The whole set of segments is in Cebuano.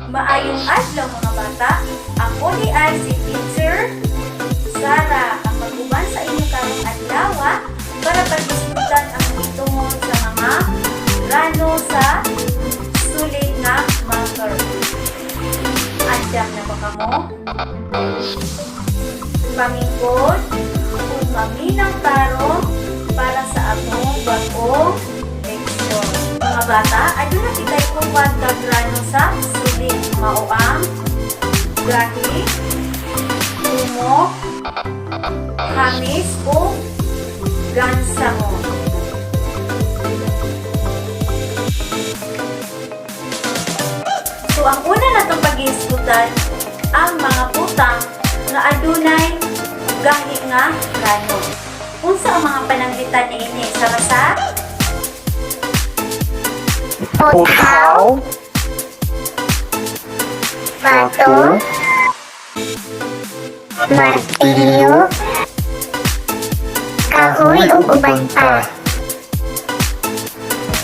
Maayong adlaw, mga bata. Ako ni ay si Teacher Sara ang mag-uban sa inyo karong adlaw para pagdiskutan ang itungod sa mga grano sa sulit nga matter. Andam na ba kamo? Pamingkod ug maminang tarong para sa atong bag-ong leksyon. Mga bata, aduna kita'y upat ka grano sa sulit. Mao ang gahi, humok, hamis, o gansangon. So, ang una natong pag-iisgutan, ang mga butang nga adunay gahi nga grano. Unsa ang mga pananglitan niini? Sama sa Puthaw, bato, martilyo, kahoy ug uban pa.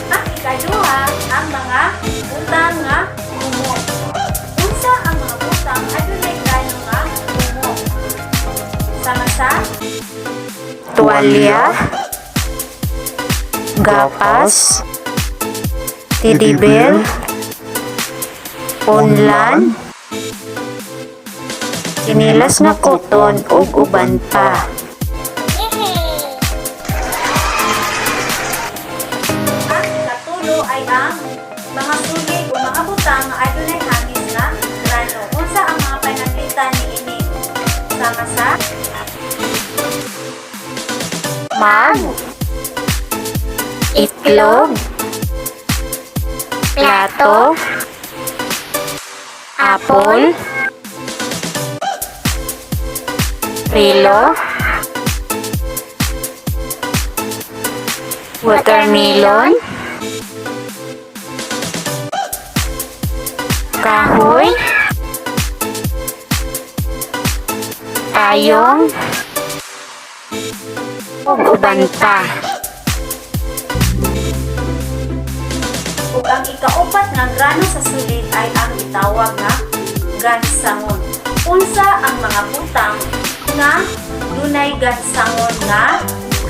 Ang ikaduha, ang mga butang nga humok. Unsa ang mga butang adunay grano nga humok? Sama sa Tuwalya, gapas, teddy bear, unlan, tsinelas nga cotton ug uban pa. Ang ikatulo ay ang mga sulig o mga butang nga adunay hamis nga grano. Unsa ang mga pananglitan niini? Sama sa Mug, itlog, plato, apple, relo, watermelon, kahoy, payong, ug uban pa. Ug ang ikaupat nga grano sa sulit ay ang gitawag nga gansangon. Unsa ang mga butang nga dunay gansangon nga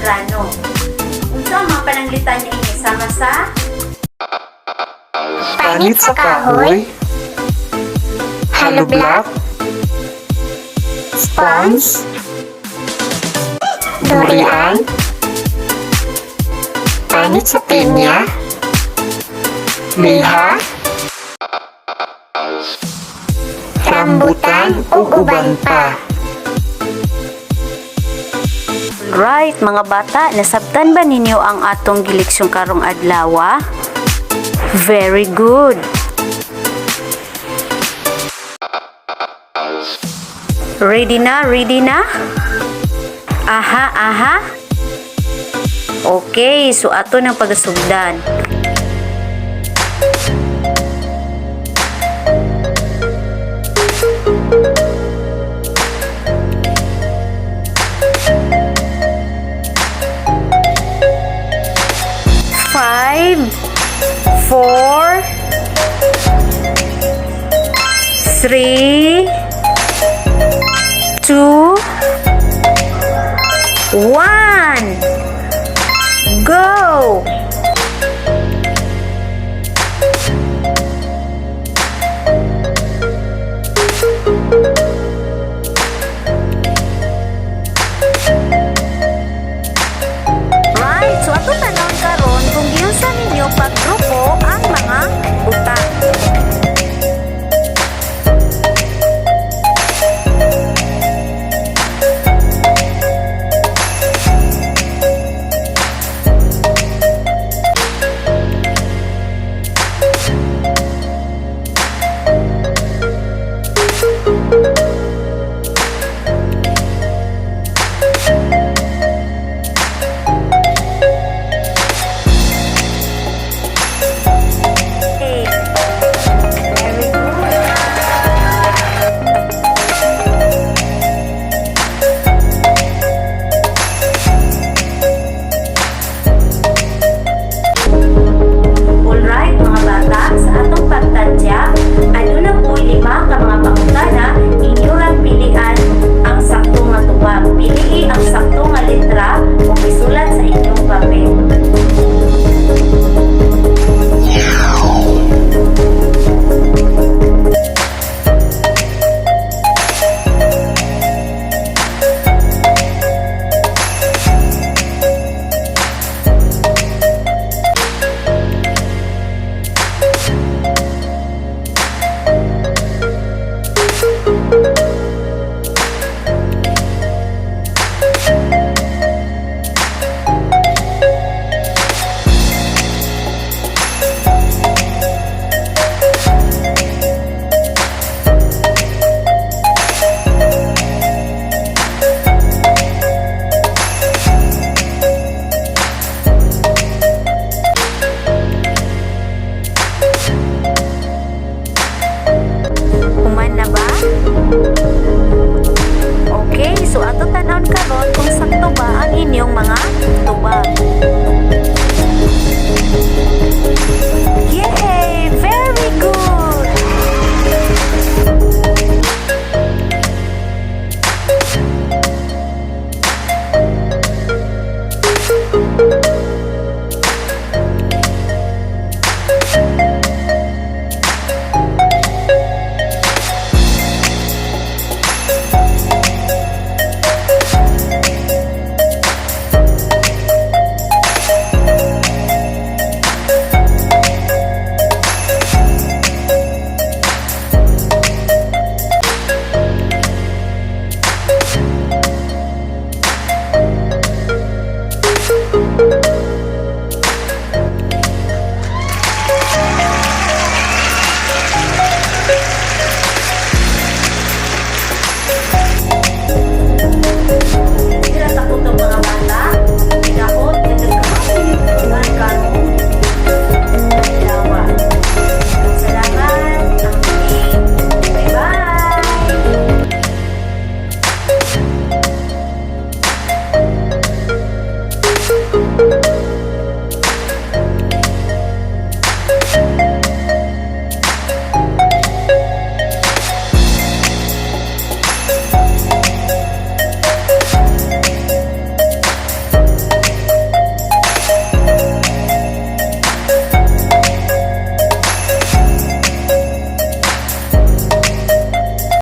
grano? Unsa ang mga pananglitan niini? Sama sa Panit sa kahoy, hollow block, sponge, durian, panit sa pinya, liha, rambutan ug uban pa. Right, mga bata, nasabtan ba ninyo ang atong gileksyon karong adlaw? Very good. Ready na? Ready na? Aha. Okay, so ato ng pagasugdan. Five, four, three, two, one. Go!